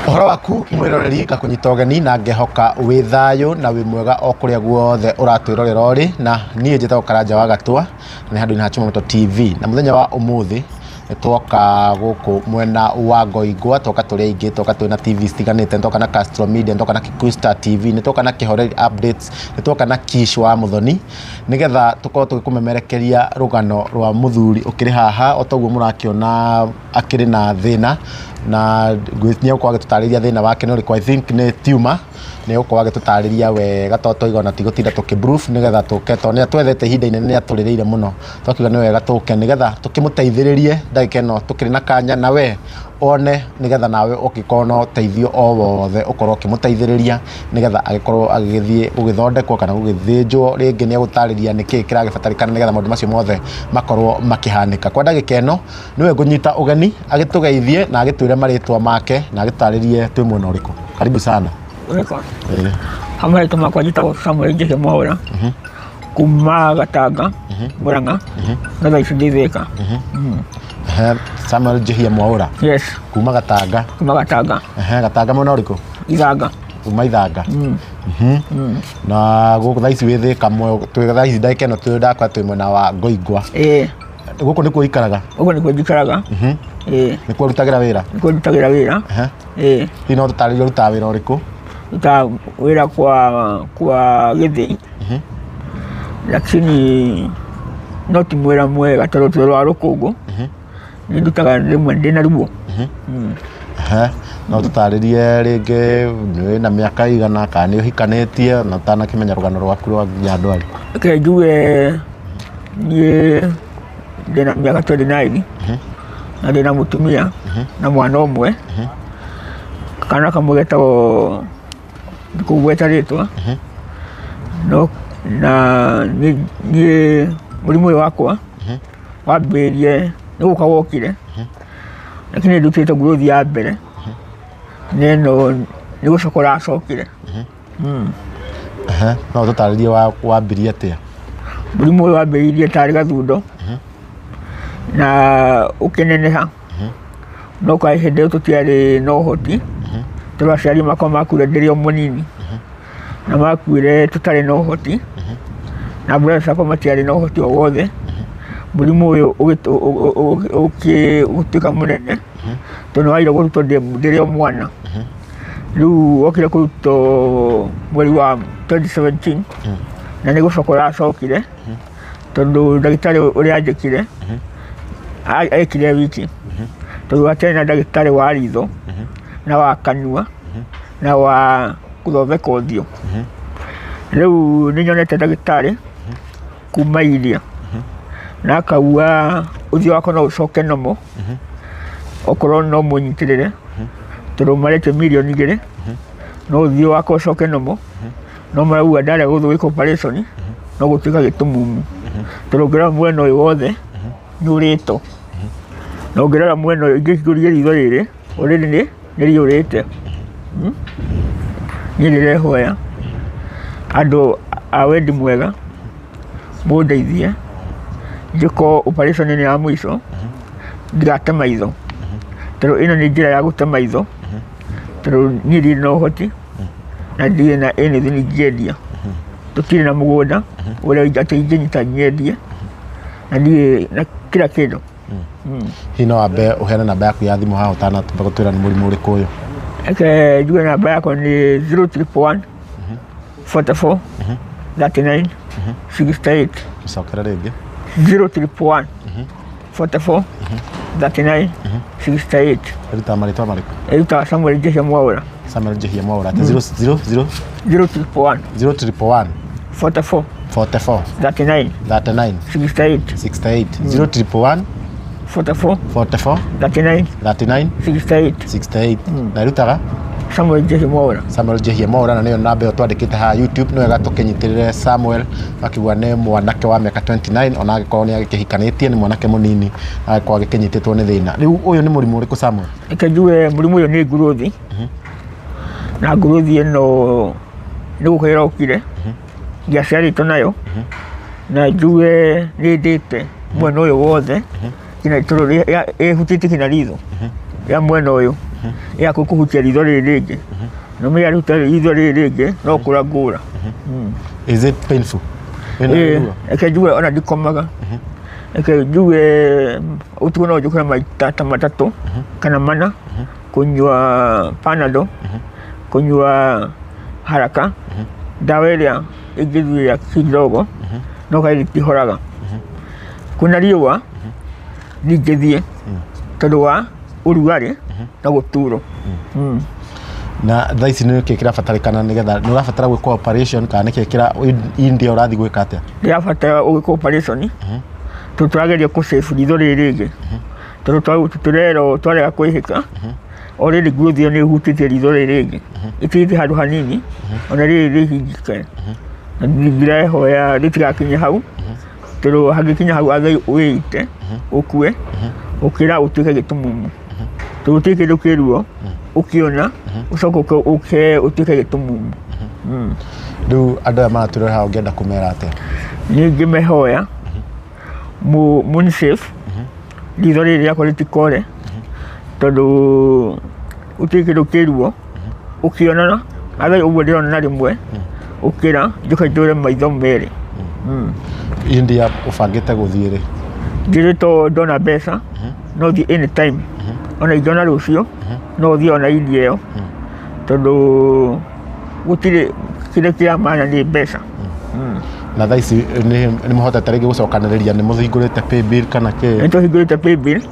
Ũhoro waku mwĩroreri, ngakũnyita ũgeni na ngehoka wĩ thayũ na wĩ mwega o kũrĩa guothe ũratwĩrorera ũrĩ. Na niĩ njĩtagwo Karanja wa Gatwa, na nĩ handũ-inĩ ha Chumamoto TV. Na mũthenya wa ũmũthĩ nĩ twoka gũkũ mwena wa Ngoingwa, twoka tũrĩ aingĩ, twoka twĩna TV citiganĩte, nĩ twoka na Castro Media, nĩ twoka na Kikuyu Star TV, nĩ twoka na Kĩhoreri Updates, nĩ twoka na Kish wa Mũthoni, nĩgetha tũkorwo tũgĩkũmemerekeria rũgano rwa mũthuri ũkĩrĩ haha. O toguo mũrakĩona akĩrĩ na thĩna, na nĩ egũkorwo agĩtũtarĩria thĩna wake nĩ ũrĩkũ. I think nĩ tumor. Nĩ egũkorwo agĩtũtarĩria wega tondũ twaigua ona ti gũtinda tũkĩ proof, nĩgetha tũke, tondũ nĩ atwethete ihinda inene, nĩ atũrĩrĩire mũno. Twakiuga nĩ wega tũke nĩgetha tũkĩmũteithĩrĩrie ndagĩka ĩno tũkĩrĩ na kanya, na we one nĩgetha nawe ũngĩkorwo na ũteithio o wothe ũkorwo ũkĩmũteithĩrĩria nĩgetha agĩkorwo agĩgĩthiĩ gũgĩthondekwo kana gũgĩthĩnjwo rĩngĩ. Nĩ egũtarĩria nĩkĩĩ kĩragĩbatarĩkana nĩgetha maũndũ macio mothe makorwo makĩhanĩka. Kwa ndagĩka ĩno nĩwe ngũnyita ũgeni agĩtũgeithie na agĩtwĩre marĩtwa make na agĩtarĩrie twĩ mwena ũrĩkũ. Karibu sana. Wega. Marĩtwa makwa njĩtagwo Samuel Njĩhia Mwaũra, kuma Gatanga, Murang'a, no thaa ici ndĩ Thĩka. Ehe, Samuel Njĩhia Mwaũra. Yes. Kuma Gatanga. Kuma Gatanga. Ehe, Gatanga mwena ũrĩkũ? Ithanga. Kuma Ithanga. Na gũkũ thaa ici wĩ Thĩka, twĩ thaa ici ndagĩka ĩno twĩ ndakora twĩ mwena wa Ngoingwa. Ĩĩ. Gũkũ nĩkuo ũikaraga? Gũkũ nĩkuo njikaraga. Ĩĩ. Nĩkuo ũrutagĩra wĩra? Nĩkuo ndutagĩra wĩra. Ĩĩ. Hihi no ũtũtarĩrie ũrutaga wĩra ũrĩkũ? Ndutaga wĩra kwa gĩthĩi, lakini no ti wĩra mwega tondũ ti wĩra wa rũkũngũ. Nĩ ndutaga rĩmwe ndĩna ruo. Ehe, no ũtũtarĩrie rĩngĩ wĩna mĩaka ĩigana, kana nĩ ũhikanĩtie, na ũtanakĩmenya rũgano rwaku rwa nginya ndwari? Reke njuge niĩ ndĩna mĩaka 29 na ndĩna mũtumia na mwana ũmwe. Kana kamwe getagwo, ndikũgweta rĩtwa, no na niĩ mũrimũ ũyũ wakwa wambĩrĩirie nĩ gũka wokire, lakini ndutĩte growth ya mbere na ĩno nĩ gũcoka ũracokire. Ehe, no ũtũtarĩrie wambirie atĩa? Mũrimũ ũyũ wambĩrĩirie tarĩ gathundo na ũkĩneneha, no kwa hĩndĩ ĩyo tũtiarĩ na ũhoti, tondũ aciari makwa makuire ndĩrĩ o mũnini, na makuire tũtarĩ na ũhoti, na brothers akwa matiarĩ na ũhoti o wothe. Mũrimũ ũyũ ũgĩtuĩka mũnene tondũ nĩ wagire kũrutwo ndĩrĩ o mwana. Rĩu wokire kũrutwo mweri wa 2017 na nĩ gũcoka ũracokire, tondũ ndagĩtarĩ ũrĩa anjĩkire ekire wiki, tondũ hatiarĩ na ndagĩtarĩ wa ritho na wa kanua na wa gũthondeka ũthiũ. Rĩu nĩ nyonete ndagĩtarĩ kuma India na akauga ũthiũ wakwa no ũcoke normal okorwo no mũnyitĩrĩre, tondũ maretia mirioni 2, no ũthiũ wakwa ũcoke normal, no marauga ndarega gũthiĩ gwĩka operation no gũtuĩka gĩtumumu, tondũ ũngĩrora mwena ũyũ wothe nĩ ũrĩtwo, na ũngĩrora mwena ũyũ ingĩhingũria ritho rĩrĩ already nĩ rĩũrĩte. Niĩ ndĩrehoya andũ a wendi mwega mũndeithie njĩkwo operation ĩno ya mũico ndigate maitho, tondũ ĩno nĩ njĩra ya gũte maitho, tondũ niĩ ndirĩ na ũhoti na ndirĩ na anything ingĩendia. Tũtirĩ na mũgũnda ũrĩa atĩ ingĩnyita nyendie, na ndirĩ na kila kĩndũ. Hihi no wambe ũheane namba yaku ya thimũ haha ũtanamba gũtwĩra nĩ mũrimũ ũrĩkũ ũyũ? Reke njuge namba yakwa nĩ 031 44 39 68. Cokera rĩngĩ. 031 44 39 68. Ĩrutaga marĩtwa marĩkũ? Ĩrutaga Samuel Njehia Mwaũra. Samuel Njehia Mwaũra. Atĩ 0 0 0? 031. 0 1 1. 44. 44. 39. 39. 68. 68. 0 1 1. 44. 44. 39. 39. 68. 68. Na ĩrutaga? Samuel Njehia Mwaũra. Samuel Njehia Mwaũra, na nĩyo namba ĩyo twandĩkĩte haha YouTube. Nĩ wega tũkĩnyitĩrĩre Samuel, akiuga nĩ mwanake wa mĩaka 29, ona angĩkorwo nĩ agĩkĩhikanĩtie, nĩ mwanake mũnini agĩkorwo agĩkĩnyitĩtwo nĩ thĩna. Rĩu ũyũ nĩ mũrimũ ũrĩkũ, Samuel? Reke njuge mũrimũ ũyũ nĩ nguruthi, na nguruthi ĩno nĩ gũka ĩrokire, ndiaciarĩtwo nayo, na njuge nĩ ndĩte mwena ũyũ wothe nginya tondũ ĩhutĩtie nginya ritho rĩa mwena ũyũ. Ĩgakuhĩ kũhutia ritho rĩrĩ rĩngĩ. Na ũmenye yaruta ritho rĩrĩ rĩngĩ no kũra ngũra. Is it painful? Wĩna Ĩĩ, ruo? reke njuge ona ndikomaga. Reke njuge ũtukũ no njũkĩre maita ta matatũ kana mana kũnyua Panadol, kũnyua haraka, ndawa ĩrĩa ĩngĩthuria kidogo no kaingĩ itihoraga. Kwĩna riũa ndingĩthiĩ tondũ wa ũrugarĩ na gũturwo. Na thaa ici nĩ kĩ kĩrabatarĩkana nĩgetha nĩ ũrabatara gwĩkwo operation kana nĩkĩ kĩra India ũrathiĩ gwĩka atĩa? Ndĩrabatara gwĩkwo operation tondũ tũrageria kũ save ritho rĩrĩ rĩngĩ tondũ tũrerwo twarega kwĩhĩka already growth ĩyo nĩ ĩhutĩtie ritho rĩrĩ rĩngĩ ĩtigĩte handũ hanini ona rĩrĩ rĩhingĩke na ndĩrehoya rĩtigakinye hau tondũ hangĩkinya hau athai wĩite ũkue ũkĩra ũtuĩke gĩtumumu tondũ gũtirĩ kĩndũ kĩ ruo ũkĩona ũcoke ũke ũtuĩke gĩtumumu. Rĩu andũ aya maratũrora haha ũngĩenda kũmera atĩa? Niĩ ingĩmehoya mũni save ritho rĩrĩ rĩakwa rĩtikore tondũ gũtirĩ kĩndũ kĩ ruo ũkĩonana athai ũguo ndĩrona na rĩmwe ũkĩra njoke njũre maitho merĩ. India ũbangĩte gũthiĩ rĩ? Njĩrĩtwo ndona mbeca no thiĩ anytime ona ingĩona rũciũ no thiĩ ona India ĩyo tondũ gũtirĩ kĩrĩa kĩa maana nĩ mbeca. Na thaa ici nĩ mũhotete rĩngĩ gũcokanĩrĩria nĩ mũhingũrĩte paybill kana kĩ? Nĩ tũhingũrĩte paybill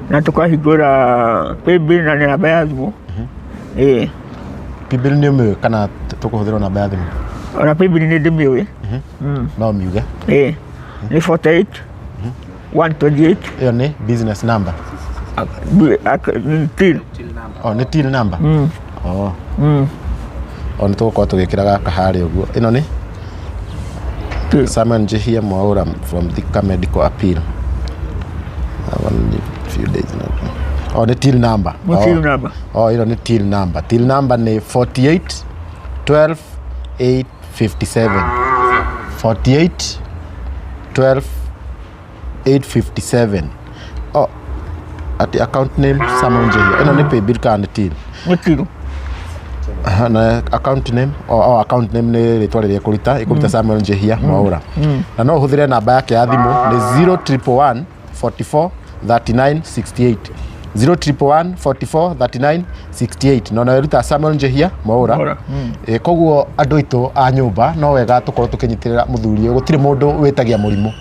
na tũkahingũra paybill na namba ya thimũ. Ĩĩ. Paybill nĩ ũmĩũĩ kana tũkũhũthĩra namba ya thimũ? Ona paybill nĩ ndĩmĩũĩ. No miuge. Ĩĩ. Nĩ 48 128. Ĩyo nĩ business number. Till. Oh, nĩ till number? Oh. O nĩ tũgũkorwo tũgĩkĩra gaka harĩa ũguo. Ĩno nĩ Samuel Njihia Mwaura from Thika Medical Appeal. Few days now. Oh, nĩ till number. Nĩ till number. Oh, ĩno nĩ till number. Till number nĩ 48 12 857. 48 12 857. Oh, ati account name Samuel Njihia. Ĩno nĩ paybill kana nĩ till? Nĩ till. Aha, na account name oh, account name nĩ rĩtwa rĩrĩa ĩkũruta ĩkũruta Samuel Njihia Mwaura na no ũhũthĩre namba yake ya thimũ nĩ 0111 44 39 68 0111 44 39 68 na ona wĩruta Samuel Njihia Mwaura. Mwaura. Koguo andũ aitũ a nyũmba no wega tũkorwo tũkĩnyitĩrĩra mũthuri ũyũ gũtirĩ mũndũ wĩtagia mũrimũ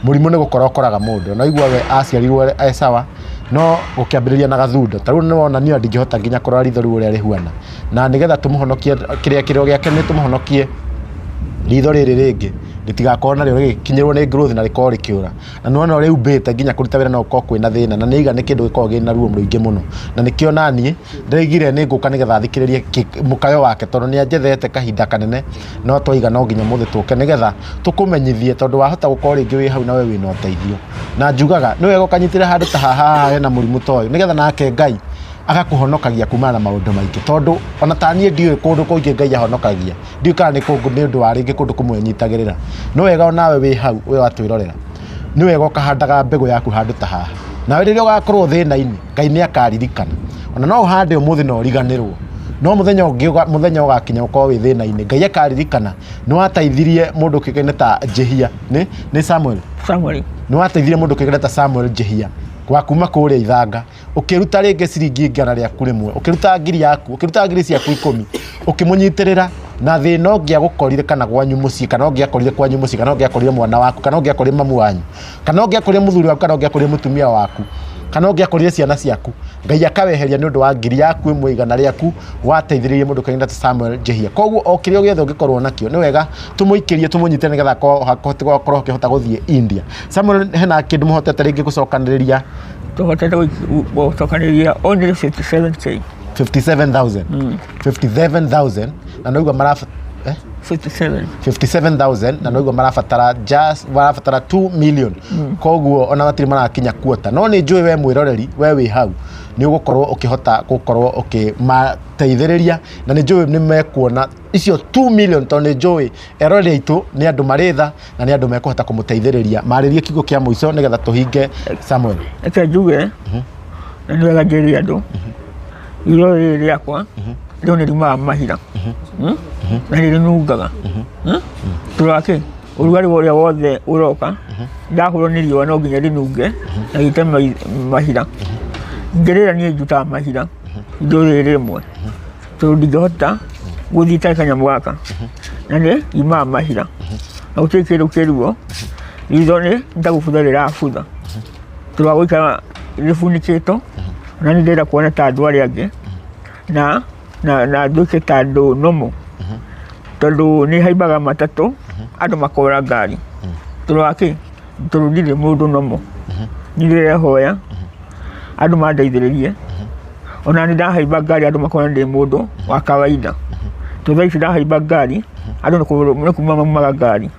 mũrimũ nĩ gũkora ũkoraga mũndũ na igua we aciarirwo e sawa no gũkĩambĩrĩria na gathundo ta rĩu nĩwona niĩ ndingĩhota nginya kũrora ritho rĩu ũrĩa rĩhuana na nĩgetha tũmũhonokie kĩrĩa kĩrĩro gĩake nĩ tũmũhonokie ritho rĩrĩ rĩngĩ rĩtigakorwo narĩo rĩgĩkinyĩrwo nĩ growth na rĩkorwo rĩkĩũra na nĩwona ũrĩa umbĩte nginya kũruta wĩra no gũkorwo kwĩna thĩna na nĩaiga nĩ kĩndũ gĩkoragwo kĩna ruo rũingĩ mũno na nĩkĩo naniĩ ndĩraigire nĩ ngũka nĩgetha thikĩrĩrie mũkayo wake tondũ nĩ anjethete kahinda kanene no twaiga no nginya mũthĩ tũke nĩgetha tũkũmenyithie tondũ wahota gũkorwo rĩngĩ wĩ hau nawe wĩna ũteithio na njugaga nĩ wega ũkanyitĩra handũ ta haha hena mũrimũ ta ũyũ nĩgetha nake Ngai agakũhonokagia kumana na maũndũ maingĩ tondũ ona ta niĩ ndiũĩ kũndũ kũingĩ Ngai ahonokagia ndiũĩ kana nĩ kũndũ nĩ ũndũ wa rĩngĩ kũndũ kũmwe nyitagĩrĩra no wega onawe wĩ hau we watwĩrorera nĩ wega ũkahandaga mbegũ yaku handũ ta haha nawe rĩrĩa ũgakorwo thĩna-inĩ Ngai nĩ akaririkana ona no ũhande ũmũthĩ na ũriganĩrwo no mũthenya ũngĩ mũthenya ũgakinya ũkorwo wĩ thĩna-inĩ Ngai akaririkana nĩ wateithirie mũndũ kĩgaine ta Njihia nĩ Samuel. Samuel. Nĩ wateithirie mũndũ kĩgaine ta Samuel Njihia wa kuma kũrĩa Ithanga ũkĩruta rĩngĩ ciringi igana rĩaku rĩmwe ũkĩruta ngiri yaku ũkĩruta ngiri ciaku ikũmi ũkĩmũnyitĩrĩra na thĩna ũngĩagũkorire kana gwanyu mũciĩ kana ũngĩakorire kwanyu mũciĩ kana ũngĩakorire mwana waku kana ũngĩakorire mamu wanyu kana ũngĩakorire mũthuri waku kana ũngĩakorire mũtumia waku kana ũngĩakorire ciana ciaku Ngai akaweheria nĩ ũndũ wa ngiri yaku ĩmwe igana rĩaku wateithĩrĩirie mũndũ kainda ta Samuel Njihia koguo o kĩrĩa gĩothe ũngĩkorwo nakĩo nĩ wega tũmũikĩrie tũmũnyite nĩgetha akorwo akĩhota gũthiĩ India. Samuel hena kĩndũ mũhotete rĩngĩ gũcokanĩrĩria? Tũhotete gũcokanĩrĩria only 57K. 57,000. 57,000 na noigua marabatara 57. 57,000 na noigua marabatara just marabatara 2 million koguo ona matirĩ marakinya kuota no nĩ njũĩ we mwĩroreri we wĩ hau nĩ ũgũkorwo ũkĩhota gũkorwo ũkĩmateithĩrĩria na nĩ njũĩ nĩ mekuona icio 2 million tondũ nĩ njũĩ eroreri aitũ nĩ andũ marĩ tha na nĩ andũ mekũhota kũmũteithĩrĩria marĩrie kiugo kĩa mũico nĩgetha tũhinge Samuel. Reke njuge na nĩ wega njĩre andũ. Irio rĩrĩ rĩakwa rĩu nĩ riumaga mahira. Na nĩ rĩnungaga. Tondũ ũrugarĩ ũrĩa wothe ũroka ndahũrwo nĩ riũa no nginya rĩnunge na gĩite mahira. Ngĩrĩra niĩ njutaga mahira indo rĩrĩ rĩmwe tondũ ndingĩhota gũthiĩ itarĩ kanyamũ gaka na nĩ yumaga mahira na gũtirĩ kĩndũ kĩruo. Ritho nĩ ta gũbutha rĩrabutha tondũ wa gũikara rĩbunĩkĩtwo na nĩ ndĩrenda kuona ta andũ arĩa angĩ na nduĩke ta andũ normal tondũ nĩ haimbaga matatũ andũ makora ngari tondũ wa kĩ? Tondũ ndirĩ mũndũ normal. Niĩ ndĩrehoya andũ mandeithĩrĩrie ona nĩ ndahaimba ngari andũ makona ndĩ mũndũ wa kawaida tondũ thaa ici ndahaimba ngari andũ nĩ kuma maumaga ngari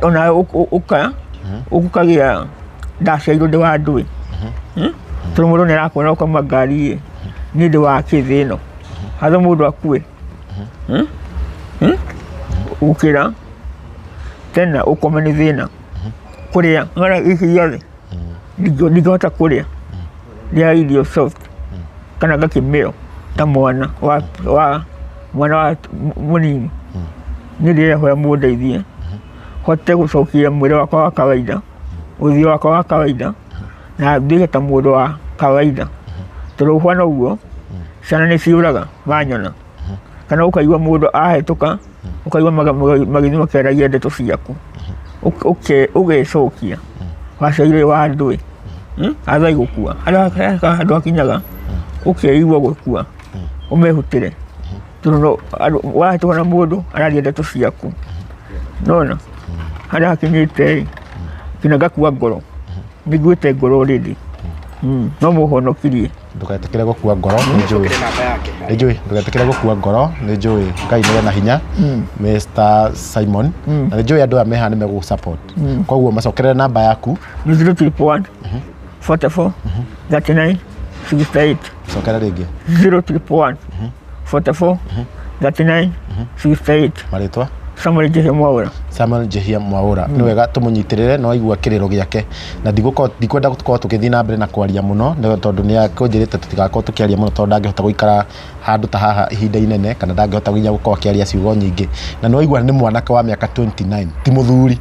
ona ũka ũkagĩa ndaciarirwo ndĩ wa ndũĩ. Tondũ mũndũ nĩ arakuona ũkauma ngari ĩ niĩ ndĩ wa kĩ thĩ ĩno hatha mũndũ akue. Gũkĩra tena ũkome nĩ thĩna kũrĩa ng'ara ici ciothe ndingĩhota kũrĩa rĩa irio soft kana ngakĩmĩro ta mwana wa mwana wa mũnini. Niĩ ndĩrehoya mũndeithie hote gũcokia mwĩrĩ wakwa wa kawaida, ũthiũ wakwa wa kawaida na nduĩke ta mũndũ wa kawaida. Tondũ ũhuana ũguo ciana nĩ ciũraga manyona kana ũkaigua mũndũ ahĩtũka ũkaigua magĩthiĩ makĩaragia ndeto ciaku ũgecokia waciarirwo wa ndũĩ athai gũkua harĩa handũ hakinyaga ũkeigua gũkua ũmehutĩre tondũ wahĩtũka na mũndũ araria ndeto ciaku nona harĩa hakinyĩte ĩ nginya ngakua ngoro nĩ nguĩte ngoro already. No mũhonokirie. Ndũgetĩkĩre gũkua ngoro nĩ njũĩ nĩ njũĩ ndũgetĩkĩre gũkua ngoro nĩ njũĩ Ngai nĩ ena hinya Mr Simon na nĩ njũĩ andũ aya me haha nĩ megũgũ support koguo macokerere namba yaku. Nĩ 0 1 44 39 68. Cokera rĩngĩ. 0 1 44 39 68. Marĩtwa? Samuel Njihia Mwaũra. Samuel Njihia Mwaũra. Nĩ wega tũmũnyitĩrĩre no aigua kĩrĩro gĩake na ndikwenda gũkorwo tũgĩthiĩ na mbere na kwaria mũno tondũ nĩ akũnjĩrĩte tũtigakorwo tũkĩaria mũno tondũ ndangĩhota gũikara handũ ta haha ihinda inene kana ndangĩhota nginya gũkorwo akĩaria ciugo nyingĩ na nĩ waigua nĩ mwanake wa mĩaka 29 ti mũthuri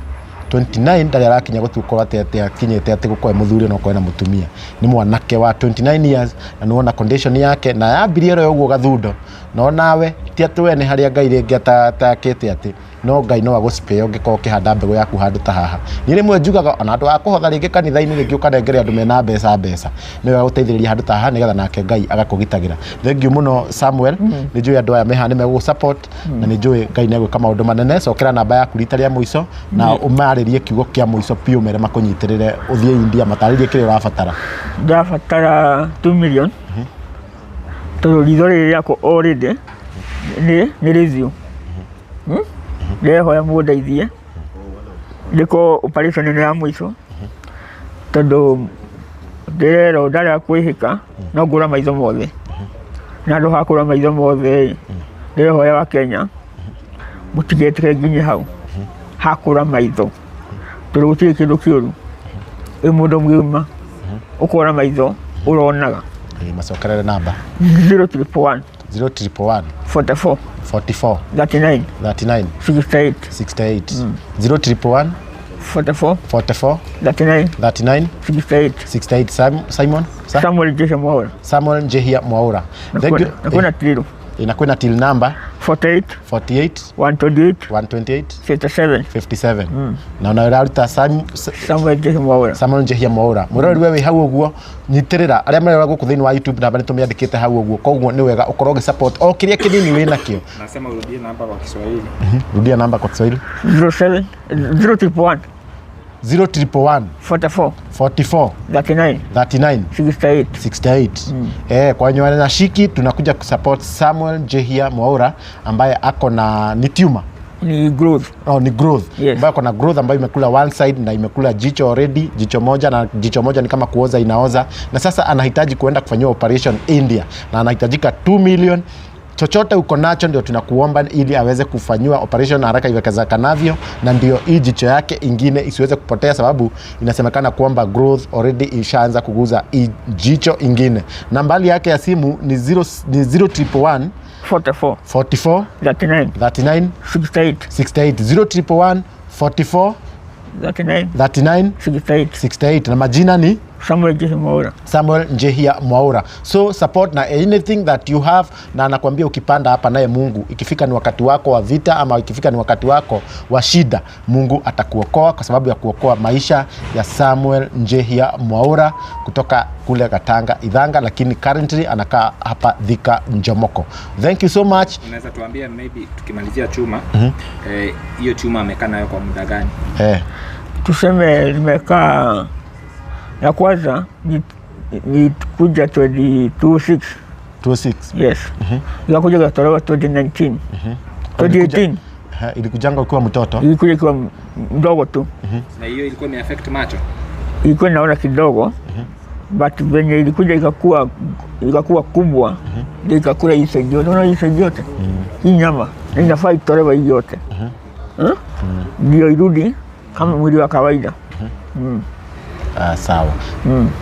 29 ndarĩ arakinya gũtuĩka atĩ akinyĩte atĩ gũkorwo e mũthuri ona okorwo ena mũtumia nĩ mwanake wa 29 years na nĩ wona condition yake na yambirie oro ũguo gathundo no nawe ti atĩ we nĩ harĩa Ngai rĩngĩ atakĩte atĩ no Ngai no agũspare ũngĩkorwo ũkĩhanda mbegũ yaku handũ ta haha. Niĩ rĩmwe njugaga ona andũ a kũhotha rĩngĩ kanitha-inĩ rĩngĩ ũkanengere andũ mena mbeca mbeca nĩ wega gũteithĩrĩria handũ ta haha nĩgetha nake Ngai agakũgitagĩra. Thank you mũno Samuel, nĩ njũĩ andũ aya me haha nĩ megũgũ support na nĩ njũĩ Ngai nĩ egwĩka maũndũ manene. Cokera namba yaku rita rĩa mũico na ũmarĩrie kiugo kĩa mũico biũ mere makũnyitĩrĩre ũthiĩ India matarĩrie kĩrĩa ũrabatara. Ndĩrabatara 2 million tondũ ritho rĩrĩ rĩakwa already nĩ rĩthiũ. Ndĩrehoya mũndeithie njĩkwo operation ĩno ya mũico tondũ ndĩrerwo ndarega kwĩhĩka no ngũra maitho mothe na handũ ha kũra maitho mothe ĩ ndĩrehoya wa Kenya mũtigetĩkĩre nginye hau ha kũra maitho tondũ gũtirĩ kĩndũ kĩũru wĩ mũndũ mũgima ũkora maitho ũronaga. Macokerere namba. 0 1 0 1 1 44 44 39 39 68. 68. 0 1 1 44 44 39 39 68. 68. Simon Sa? Samuel Njihia Mwaura. Samuel Njihia Mwaura. Thank you. Na kwĩna till. Na kwĩna till number. 48 48 128 128 57. 57 na ona ũraruta Samuel Njihia Mwaura. Samuel Njihia Mwaura. Mwĩroreri we wĩ hau ũguo nyitĩrĩra arĩa marerora gũkũ thĩinĩ wa YouTube namba nĩ tũmĩandĩkĩte hau ũguo koguo nĩ wega ũkorwo ũgĩ support o kĩrĩa kĩnini wĩ nakĩo. Nasema urudie namba kwa Kiswahili. Rudia namba kwa Kiswahili. 07 0 1 0 1 1 44 44 39 39 68. 68. Kwa Nashiki tunakuja kusupport Samuel Njihia Mwaura ambaye ako na ni tumor. Ni growth. Oh, ni growth. Yes. Ambayo ako na growth ambayo imekula one side na imekula jicho already, jicho moja na jicho moja ni kama kuoza inaoza, na sasa anahitaji kuenda kufanyiwa operation India na anahitajika 2 million. Chochote uko nacho ndio tunakuomba ili aweze kufanyiwa operation haraka iwezekanavyo, na ndio hii jicho yake ingine isiweze kupotea, sababu inasemekana kwamba growth already ishaanza kuguza hii jicho ingine. Nambari yake ya simu ni 0 ni 0111 44 44 39 39 68 68 0111 44 39 39 68. 68 na majina ni Samuel Njihia Mwaura. Samuel Njehia Mwaura. So support na anything that you have, na anakuambia ukipanda hapa naye Mungu, ikifika ni wakati wako wa vita ama ikifika ni wakati wako wa shida, Mungu atakuokoa kwa sababu ya kuokoa maisha ya Samuel Njehia Mwaura kutoka kule Gatanga Ithanga, lakini currently anakaa hapa Thika Njomoko. Thank you so much. Unaweza tuambia maybe tukimalizia chuma, hiyo chuma amekaa nayo kwa muda gani? Tuseme nimekaa ya kwanza ni kuja 2026. 26. Yes. Ikakuja ikatolewa 2019. 2018. Ilikujanga ukiwa mtoto? Ilikuja ikiwa mdogo tu. Na hiyo ilikuwa imeaffect macho? Ilikuwa naona kidogo, but venye ilikuja ikakuwa kubwa, ndio ikakula hii side yote. Unaona hii side yote, hii nyama, na inafaa itolewe hii yote, ndio irudi kama mwili wa kawaida. Ah, sawa.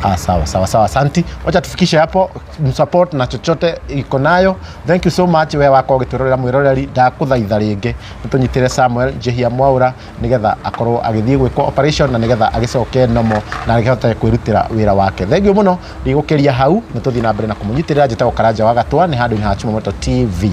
Ah, sawa sawa sawa, asanti. Wacha tufikishe hapo, msupport na chochote iko nayo. Thank you so much we wakwa ũgĩtwĩrorera mwĩroreri, ndakũthaitha rĩngĩ nĩtũnyitĩre Samuel Njihia Mwaura nĩgetha akorwo agĩthiĩ gwĩkwo operation na nĩgetha agĩcoke nomo na agĩhote kwĩrutĩra wĩra wake. Thank you mũno, ndigũkĩria hau, nĩtũthiĩ na mbere na kũmũnyitĩrĩra. Njĩtagwo Karanja wa Gatwa, nĩ handũ-inĩ ha Chuma Moto TV.